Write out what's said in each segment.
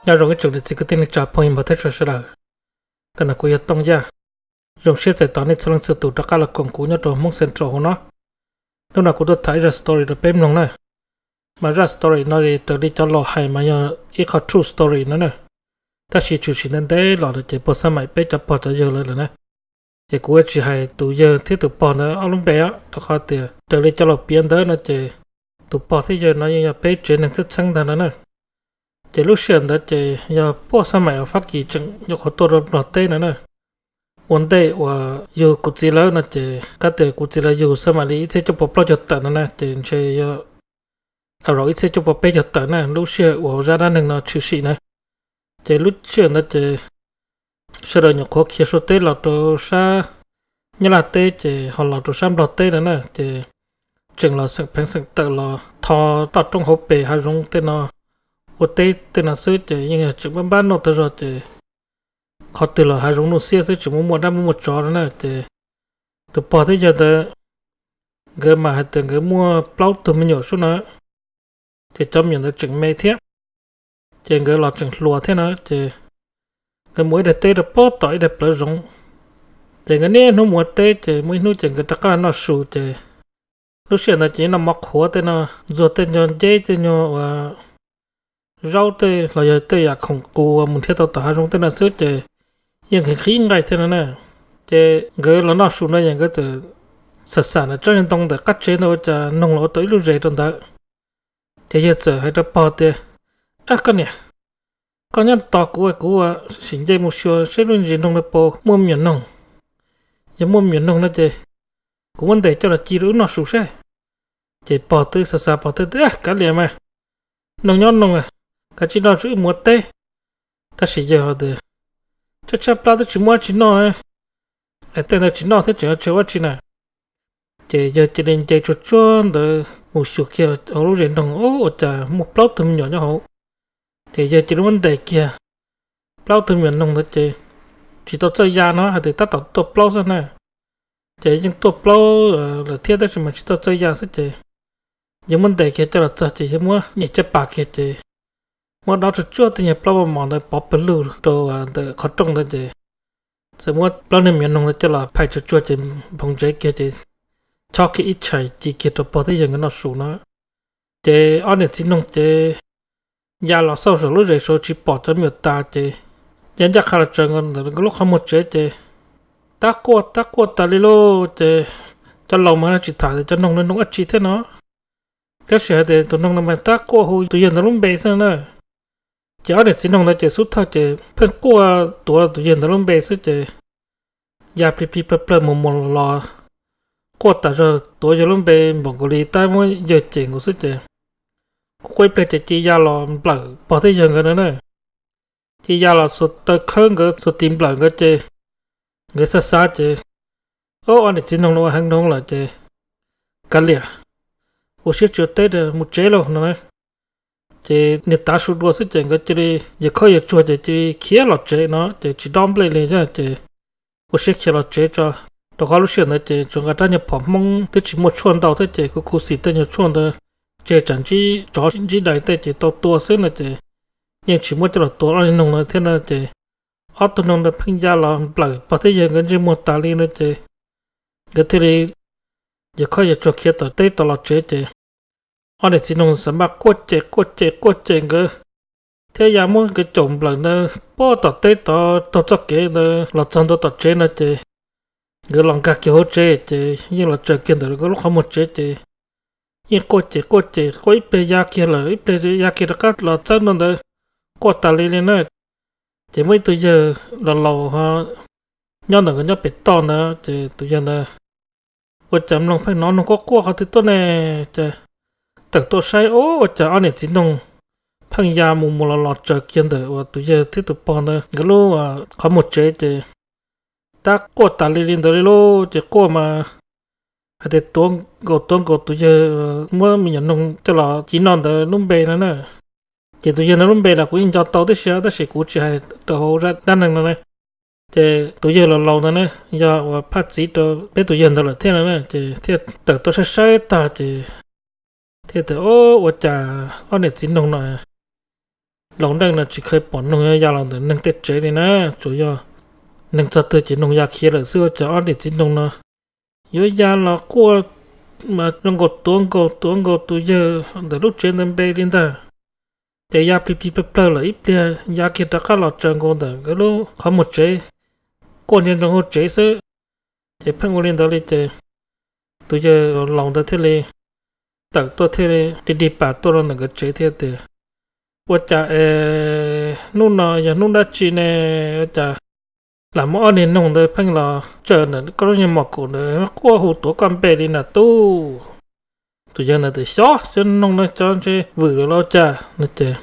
Nyob zoo ib tsoom niam txiv kwv tij neej tsa phooj ywg npawg thiab tsoom sawv daws. Ntawm no kuv yog Tooj Yaj. Zoo siab txais tos nej txhua leej txhua tus rov qab los koom kuv nyob rau Hmoob Central hauv no. Hnub no kuv tuaj tham ib zaj story rau peb mloog na. Mas zaj story no raws li cov laus hais mas yog ib qho true story no na. Tab sis tshwm sim ntev ntev los lawm ces puag xab maim peb cov pog cov yawg lawm lawm na. Ces kuv tsis hais tus yawg thiab tus pog ntawd ob lub npe, rau qhov tias raws li cov laus piav ntawd no ces tus pog thiab yawg no yeej yog peb tsev neeg txheeb txheeb ntag no na. Ces lub sij hawm ntawd ces yog puag xab maim uas Fab Kis tseem nyuam qhuav tuaj rau Nplog teb no na. Ua ntej uas yug kuv txiv lawv no ces, qab tias kuv txiv lawv yug xab maim li ib txhiab cuaj pua plaub caug tawm no na, ces ntshe yog around ib txhiab cuaj pua peb caug tawm na, lub sij hawm uas zaj dab neeg no tshwm sim na. Ces lub sij hawm ntawd ces sawv daws nyuam qhuav khiav suav teb los rau sab Nyab Laj teb ces ho los rau sab Nplog teb no na, ces tseem los xeem pheev xeem tawm los tho toj roob hauv pes hav zoov tej no ua teb tej no xwb ces yeej yog tseem npab npab noj tag zog ces qhov twg los hav zoov nuj xiab xwb, tsis muaj muaj dab muaj muaj tsov no na. Ces tus pog thiab yawg ntawd nkawd mas hais tias nkawd muaj plaub tug me nyuam sub na, ces cov me nyuam ntawd tseem me thiab, ces nkawd los tseem hluas thiab no ces nkawd mus ib daim teb rau pob tom ib daim plawv zoov. Ces nkawd niaj hnub mus ua teb ces muaj ib hnub ces nkawd rov qab los noj su ces lub sij hawm ntawd ces noj mov qhuav tej no, ntxuag tej nyuag nceb tej nyuag uas zaub tej los yog tej yam khoom qus uas mus nrhiav tau tom hav zoov tej no xwb ces yeej nqhis nqhis nqaij thiab no na. Ces nkawd los noj su no ces nkawd txawm xam xam ntawm tsob ntoo ntawm qab tsev ntawd ua cas noog los ua tau ib lub zes rau ntawd. Ces yawg txawm hais rau pog tias, Ab koj niam, koj nyob tos kuv, kuv sim nce mus xyuas seb lub zes noog no puas muaj me nyuam noog. Yog muaj me nyuam noog no ces kuv muab ntes coj los ci rau wb noj su seb. Ces pog twb xav xav pog twb tias, Kav liam mas, noog nyob noog, kav tsij noj tso wb mus ua teb. Tab sis yawg tias, Tshaib tshaib plab twb tsis muaj dab tsi noj na, es tej ntawd tsis noj thiab tseem yuav tseg ua dab tsi na? Ces yawg cia li nce tsuag tsuag ntawd mus xyuas kiag hauv lub zes noog, ua cas muaj plaub tug me nyuam nyob hauv. Ces yawg cia li muab ntes kiag plaub tug me nyuam noog ntawd ces tsis tau txawj ya no, hais tias tab tom tuaj plaub xwb na. Ces yeej tuaj plaub lawm thiab tab sis mas tsis tau txawj ya xwb ces yawg muab ntes kiag coj los txog ces yawg muab nyem caj pas kiag ces muab dob tsuag tsuag tej nyuag plaub paj mom ntawd pov pawg lug rau ntawm qhov rooj ntawd ces txawm muab plaub niag me nyuam noog ntawd coj los phais tsuag tsuag ces nphoo ntsev kiag ces chob kiag ib tshais ci kiag rau pog thiab yawg nkawd noj su no. Ces ob niam txiv noog ces ya los xauj saum lub zes saud tsis pom cov me nyuam tas ces ya ncaj qha los tsaws ntawm nkawd lub qhov muag tsev ces tab quaj tab quaj tas li lauj. Ces cov laus mas tsis tham tias cov noog no noog dab tsi thiab no, tab sis hais tias tus noog no mas tab quaj hu tus yawg ntawd lub npe xwb na. Ces ob niam txiv noog ntawd ces xub thawj ces pheej quaj tuav tus yawg ntawd lub npe xwb ces ya plig plig plawg plawg mus mus los los, quaj tas zog tuav yawg lub npe npaum nkaus li tab muab yawg cem nkaus xwb ces quaj ib pliag ces cia ya los nplawm pog thiab yawg nkawd no na. Cia ya los xuas taw khawb nkawd, xuas tis nplawm nkawd ces nkawd xav xav ces, Ob, ob niam txiv noog no ua heev dhau lawm ces kav liam, ua siab tsis ua teb, mus tsev lauj no na. Ces niag tav su dua xwb ces nkawd cia li yawg khob yawg tsuag ces cia li khiav los tsev no ces tsis dob nplej li ces ua siab khiav los tsev tso. Rau qhov lub sij hawm ntawd ces tsuas nqa rab nyuag phom Hmoob twb tsis muaj tshuaj ntau thiab ces kuj khuv xim tej nyuag tshuaj ntawd, tseg tsam ntsib tsov ntsib dais tej ces tau tua xwb no ces yeej tsis muab coj los tua ob niag noog no thiab no ces ob tug noog ntawd pheej ya los nplawm pog thiab yawg nkawd ntsej muag tas li no ces nkawd thiaj li yawg khob yawg tsuag khiav tom teb tom los tsev ces ob niam txiv noog xav mas quaj cem quaj cem quaj cem nkawd thiab ya muab nkawd caum nplawm ntawd puag tom teb tod taug txoj kev ntawd los txog ntua tom tsev no ces nkawd los nkag kiag hauv tsev ces yeej los tsaws kiag ntawm nkawd lub qhov muag tsev ces yeej quaj cem quaj cem quaj ib pliag ya kiag lawm ib pliag ya kiag rov qab los txawb ntua ntawd quaj tas li li na. Ces muaj ib tug yawg laus laus ho nyob ntawm nkawd nyob pem toj ntawd ces tus yawg ntawd ua cas mloog pheej hnov noog quaj quaj qhov twg tuaj ne, ces tawm tuaj saib ua cas ob niam txiv noog pheej ya mus mus los los tsaws kiag ntawm uas tus yawg thiab tus pog ntawd nkawd lub qhov muag tsev ces tab quaj tas li li ntawd li lauj. Ces quaj mas hais tias tuav nkaus tuav nkaus tus yawg muab me nyuam noog coj los ci noj ntawd lub npe no na. Ces tus yawg ntawd lub npe los kuv yeej nco tau tib si tab sis kuv tsis hais rau hauv zaj dab neeg no na. Ces tus yawg laus laus ntawd na yog uas phaj txiv rau peb tus yawg ntawd lawm thiab no na ces thiaj tawm tuaj saib saib tag ces thiaj tias, Ua cas ob niam txiv noog no laus neej no tsis kheev pom noog yuav ya los ntawm neeg tej tsev li na, tsuas yog neeg txog twg ces noog ya khiav lawm xwb. Ua cas ob niam txiv noog no yuav ya los quaj zoo nkaus tuav nkaus tuav nkaus tus yawg ntawm lub tsev ntawd npe li ntag. Ces ya plig plig plawg plawg lawm ib pliag ya kiag rov qab los tsaws nkaus ntawm nkawd lub qhov muag tsev, quaj ntsia ntsoov hauv tsev xwb. Ces pheej ua li ntawd li ces tus yawg laus ntawd thiaj li tawm tuaj thiaj li dig pas tuaj rau ntawm nkawd tsev thiab tias, ua cas es hnub no yog hnub dab tsi ne? Ua cas lam muaj ob niag noog ntawd pheej los tsaws ntawm koj lub niag mom kaum ntawd quaj hu tuav koj npe li na tub? Tus yawg ntawd tias, xyov, cov noog no cov ntsej vwm lawm los cas no ces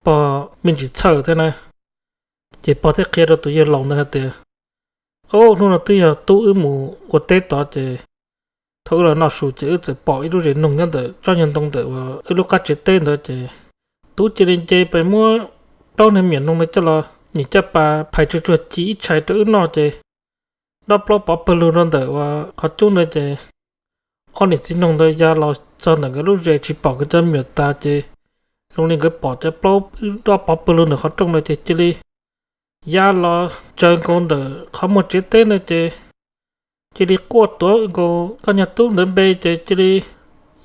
pog me ntsis txhawj thiab na. Ces pog thiaj qhia rau tus yawg laus ntawd hais tias, ub, hnub no twb yog tub wb mus ua teb tod ces thaum wb los noj su ces wb txawm pom ib lub zes noog nyob ntawm tsob nyuag ntoo ntawm uas wb lub qab tsev teb ntawd ces tub cia li nce pes muab plaub niag miam noog no coj los nyem caj pas phais tsuag tsuag ci ib tshais rau wb noj ces dob plaub pov pawg lug rau ntawm uas qhov cub ntawd ces ob niam txiv noog ntawd ya los txog ntawm nkawd lub zes tsis pom nkawd cov me nyuam tas ces zoo li nkawd pom cov plaub wb dob pov pawg lug ntawm qhov rooj ntawd ces cia li ya los tsaws nkaus ntawm qhov muag tsev teb ntawd ces cia li quaj tuav nkaus koj nyuag tub ntawd npe ces cia li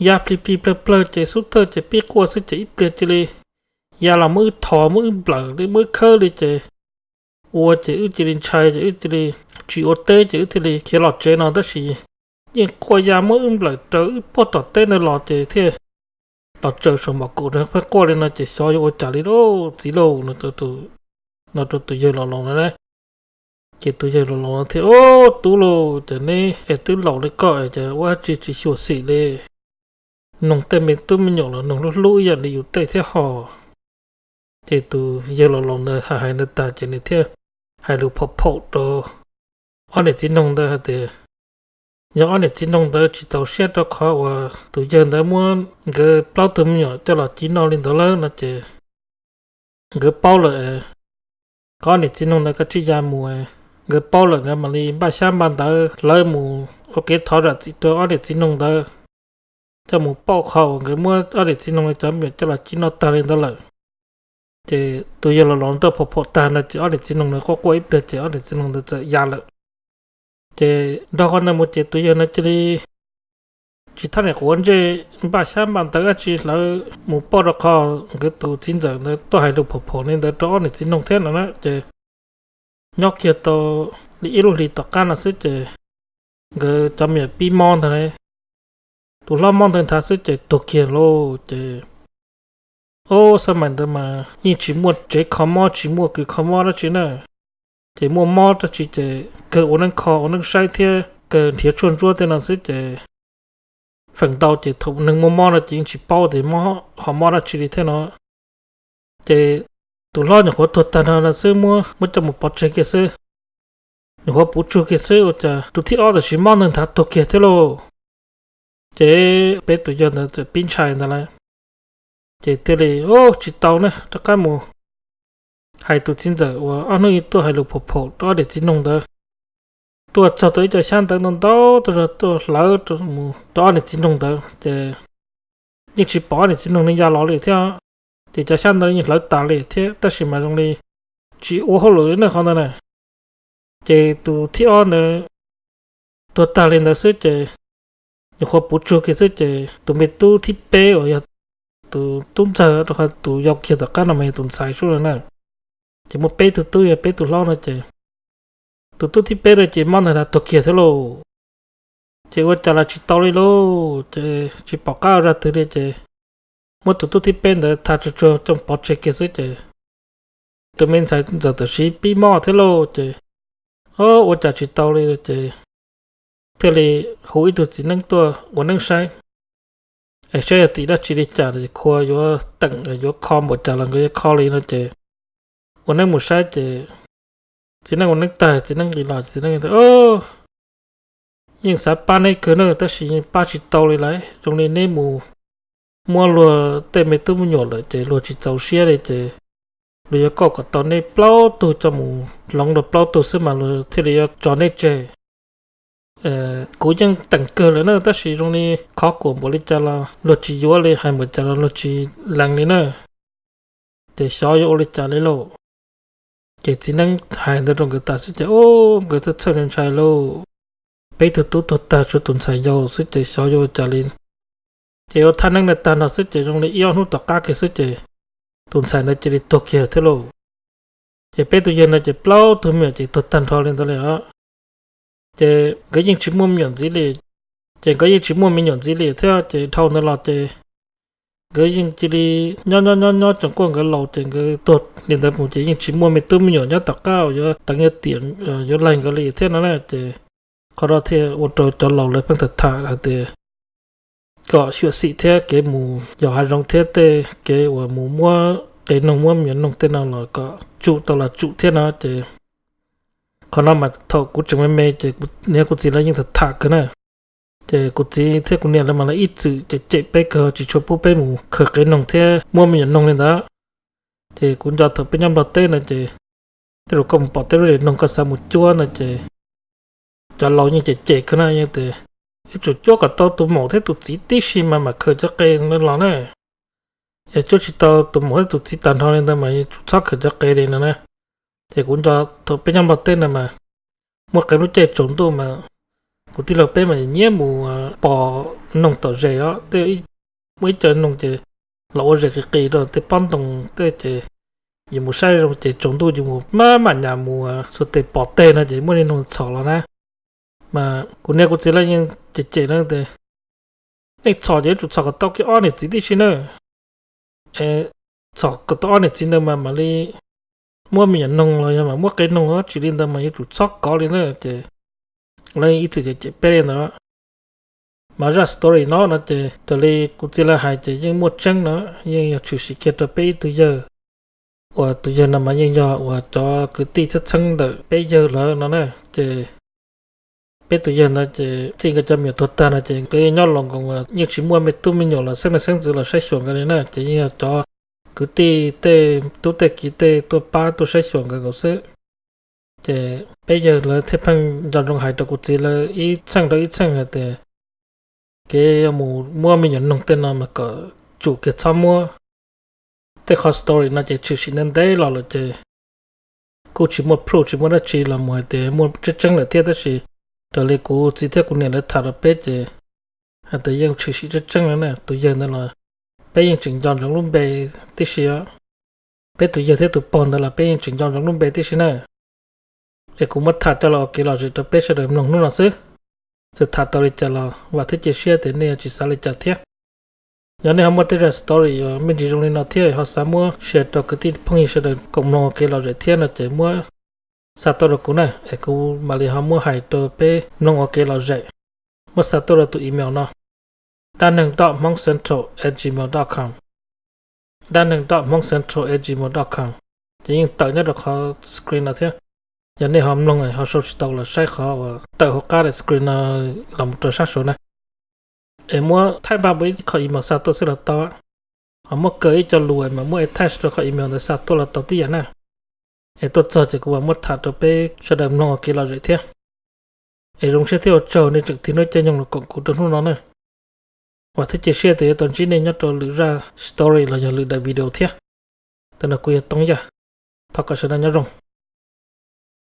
ya plig plig plawg plawg ces xub thawj ces pib quaj xwb ces ib pliag cia li ya los muab wb thov muab wb nplawm li muab wb khawb li ces ua ces wb cia li ntshai ces wb cia li tsis ua teb ces wb thiaj li khiav los tsev no tab sis yeej quaj ya muab wb nplawm raws wb puag tom teb ntawd los ces thiaj los tsaws saum mom kaum rau pheej quaj li no ces xyov yuav ua cas li lauj txiv lauj no rau tus yawg laus laus no na. Ces tus yawg laus laus no thiaj, ub, tub lauj, ces neb es twb laus li koj es cas ua dab tsi tsis xyuam xim li? Noog tej me tub me nyuam los noog hlub hlub ib yam li yus tej thiab hos. Ces tus yawg laus laus ntawd hais hais ntawd tag ces nws thiaj hais lus phom phaum rau ob niam txiv noog ntawd hais tias, yog ob niam txiv noog ntawd tsis txaus siab rau qhov uas tus yawg ntawd muab nkawd plaub tug me nyuam coj los ci noj li ntawd lawm no ces nkawd paub lawm, kom ob niam txiv noog ntawd kav tsij ya mus, nkawd paub lawm nkawd mam li npaj xyab npaj ntawv hlawv mus ua kev thov zam txim rau ob niam txiv noog ntawd, coj mus pauj qhov uas nkawd muab ob niam txiv noog cov me nyuam coj los ci noj tag li ntawd lawm. Ces tus yawg laus laus tuaj phom phom tag no ces ob niam txiv noog ntawd quaj quaj ib pliag ces ob niam txiv noog ntawd txawm ya lawm. Ces nrog qhov ntawd mus ces tus yawg no cia li tsis thaj niam quav ntsej npaj xyab npaj ntawv dab tsi hlawv mus pauj rau qhov nkawd tus txiv ntxawm ntawd tuaj hais lus phom phom li ntawd rau ob niam txiv noog thiab no na ces nyob kiag tau li ib lub hlis tom qab no xwb ces nkawd cov me nyuam pib mob ntag lauj. Tus hlob mob ntawd nthav xwb ces tuag kiag lauj ces, ub, xab mais ntawd mas yeej tsis muaj tsev kho mob tsis muaj kws kho mob dab tsi na, ces muaj mob dab tsi ces kawg ua neeb kho ua neeb saib thiab kawg nrhiav tshuaj ntsuab tej no xwb ces feem ntau ces thaum neeg muaj mob no ces yeej tsis paub tias mob ho mob dab tsi li thiab no. Ces tus hlob nyuam qhuav tuag tag nrho no xwb muab muab coj mus pov tseg kiag xwb, nyuam qhuav puv tsug kiag xwb ua cas tus thib ob tam sim mob ntawd nthav tuag kiag thiab lauj. Ces peb tus yawg ntawd txawm pib ntshai ntawd lawm, ces thiaj li, ub, tsis tau na, rov qab mus hais tus txiv ntxawm uas ob hnub ib tuaj hais lus phom phom rau ob niam txiv noog ntawd, tuaj txog tau ib co xyab ntawv ntau ntau tuaj zog tuaj hlawv mus rau ob niam txiv noog ntawd ces yeej tsis pom ob niam txiv noog ne ya los li thiab. Ces cov xyab ntawv yeej hlawv tas li thiab tab sis mas zoo li tsis ua hauj lwm li na qhov ntawd na. Ces tus thib ob ntawd tuag tag li ntawd xwb ces nyuam qhuav puv tsug kiag xwb ces tus me tub thib peb uas yog tus tub ntxawg rau qhov tus yau kiag tom qab no mas yog tus ntxhais sub na. Ces muaj peb tug tub yog peb tug hlob no ces tus tub thib peb no ces mob ntawd nthav tuag kiag thiab lauj. Ces ua cas los tsis tau li lauj, ces tsis pom qab ua zaj twg li ces muab tus tub thib peb ntawd tha tsuag tsuag coj pov tseg kiag xwb ces tus me ntxhais ntxawm tam sim pib mob thiab lauj ces, ub, ua cas tsis tau li ces thiaj li hu ib tug txiv neeb tuaj ua neeb saib, es saib yog tim dab tsi li cas es khua yuav teem yuav kho npaum cas los nkawd yuav kho li no ces ua neeb mus saib ces txiv neeb ua neeb tag txiv neeb nqis los txiv neeb tias, yeej xav pab neb kawg na tab sis yeej pab tsis tau li lawm, zoo li neb mus muab luag tej me tub me nyuam lawm ces luag tsis txaus siab li ces luag yuav coj kom tau neb plaub tug coj mus hloov rau plaub tug xwb mas luag thiaj li yuav tso neb tseg. Kuv yeej teem kawg lawm na tab sis zoo li khov kuam npaum li cas los luag tsis yuav li, hais npaum cas los luag tsis lees li na. ces xyov yuav ua li cas li lauj. Ces txiv neeb hais ntawd rau nkawd tas xwb ces ua nkawd txhawj txhawj ntshai lauj. Peb tug tub tuag tag tshuav tus ntxhais yau xwb ces xyov yuav ua cas li. Ces ua thaj neeb na tag nrho xwb ces zoo li ib ob hnub tom qab kiag xwb ces tus ntxhais ntawd cia li tuag kiag thiab lauj. Ces peb tus yawg ntawd ces plaub tug me nyuam ces tuag tag nrho li ntawd li os. Ces nkawd yeej tsis muaj me nyuam ntxiv li. Ces nkawd yeej tsis muaj me nyuam ntxiv li thiab ces dhau ntawd los ces nkawd yeej cia li nyob nyob nyob nyob tseem kuaj nkawd laus ces nkawd tuag li ntawd mus ces yeej tsis muaj me tub me nyuam nyob tom qab uas yuav teev yuav tiam yuav laig nkawd li thiab no na. Ces qhov no thiaj ua rau cov laus lawv pheej tham tham hais tias kom xyuam xim thiab kev mus yos hav zoov thiab tej kev uas mus muab qe noog muab me nyuam noog tej no los kom tsum tau los tsum thiab no ces qhov no mas thaum kuv tseem me me ces kuv niam kuv txiv lawv yeej tham tham kawg na. Ces kuv txiv thiab kuv niam lawv mas lawv ib txwm cem cem peb kawg tsis tshua pub peb mus khaws qe noog thiab muab me nyuam noog li ntawd. Ces kuv nco thaum peb nyob Nplog teb no ces tej zaum koj mus pom tej lub zes noog koj xav mus cuab no ces cov laus yeej cem cem kawg na, yeej tias yuav tsum cuab kom tau tus maum thiab tus txiv tib si mas mam khaws cov qe los na. Yog cuab tsis tau tus maum thiab tus txiv tag nrho li ntawd mas yuav tsum txhob khaws cov qe li no na. Ces kuv nco thaum peb nyob Nplog teb no mas muaj qee lub caij tsaus ntuj mas kuv tij laug peb mas nyiam mus pos noog tom zes os, tej muaj ib co noog ces los ua zes qis qis rau tej pob ntoo tej ces yus mus saib zoo ces tsaus ntuj yus mus maj mam nyas mus xuas tes pos teg no ces muaj niag noog txhom los na. Mas kuv niam kuv txiv lawv yeej cem cem na tias nej txhom ces yuav tsum txhom kom tau kiag ob niam txiv tib si na. Es txhom kom tau ob niam txiv ntawd mas mam li muab me nyuam noog los yog mas muab qe noog dab tsi li ntawd mas yuav tsum txhob kov li na. Ces lawv ib txwm cem cem peb li ntawd. Mas zaj story no no ces raws li kuv txiv lawv hais ces yeej muaj tseeb no, yeej yog tshwm sim kiag rau peb ib tug yawg, uas tus yawg no mas yeej yog uas cov kwv tij txheeb txheeb ntawm peb yawg lawv no na. Ces peb tus yawg ntawd ces txij nkawd cov me nyuam tuag tag no ces nkawd nyob los nkoos los yeej tsis muaj me tub me nyuam los xeeb leej xeeb ntxwv los saib xyuas nkawd li na, ces yeej yog cov kwv tij tej tub tej kiv tej tuaj pab tuaj saib xyuas nkawd nkaus xwb. Ces peb yawg lawv thiaj pheej nco ntsoov hais rau kuv txiv lawv ib txheej rau ib txheej hais tias kev yuav mus muab me nyuam noog tej no mas kom tsum kiag txhob muab. Tej qhov story no ces tshwm sim ntev ntev los lawm ces kuj tsis muaj proof tsis muaj dab tsi los mus hais tias muaj tseeb tseeb lawm thiab, tab sis raws li kuv txiv thiab kuv niam lawv tham rau peb ces hais tias yeej tshwm sim tseeb tseeb na. Tus yawg ntawd los peb yeej tseem nco ntsoov lub npe tib si os. Peb tus yawg thiab tus pog ntawd los peb yeej tseem nco ntsoov lub npe tib si na. Es kuv muab tham coj los ua kev lom zem rau peb sawv daws mloog hnub no xwb. Txawm tham tau li cas los vam thiab cia siab tias nej yuav tsis xav li cas thiab. Yog nej ho muaj tej zaj story uas me ntsis zoo li no thiab ho xav muab share rau kwv tij phooj ywg sawv daws koom mloog ua kev lom zem thiab no ces muab xa tuaj rau kuv na, es kuv mam li ho muab hais rau peb mloog ua kev lom zem. Muab xa tuaj rau tus email no, dab neeg dot hmooncentral at gmail dot com. Dab neeg dot hmooncentral at gmail dot com. Ces yeej tawm nyob rau qhov screen no thiab. Yog nej ho mloog ho sau tsis tau los saib qhov uas tawm hauv qab screen no los mus rau sab saud na. Es muab thaij npaj ib qho email xa tuaj xwb los tau. Ho muab kaw ib co lus mas muab attach rau qhov email ntawd xa tuaj los tau tib yam na. Es tuaj txog ces kuv mam muab tham rau peb sawv daws mloog ua kev lom zem thiab. Es zoo siab thiab ua tsaug nej tseem tig hnub caij nyoog los koom kuv rau hnub no na. Vam thiab cia siab tias yuav tau ntsib nej nyob rau lwm zaj story los yog lwm daim video thiab. Tam no kuv yog Toob Yaj, thov kom sawv daws nyob zoo.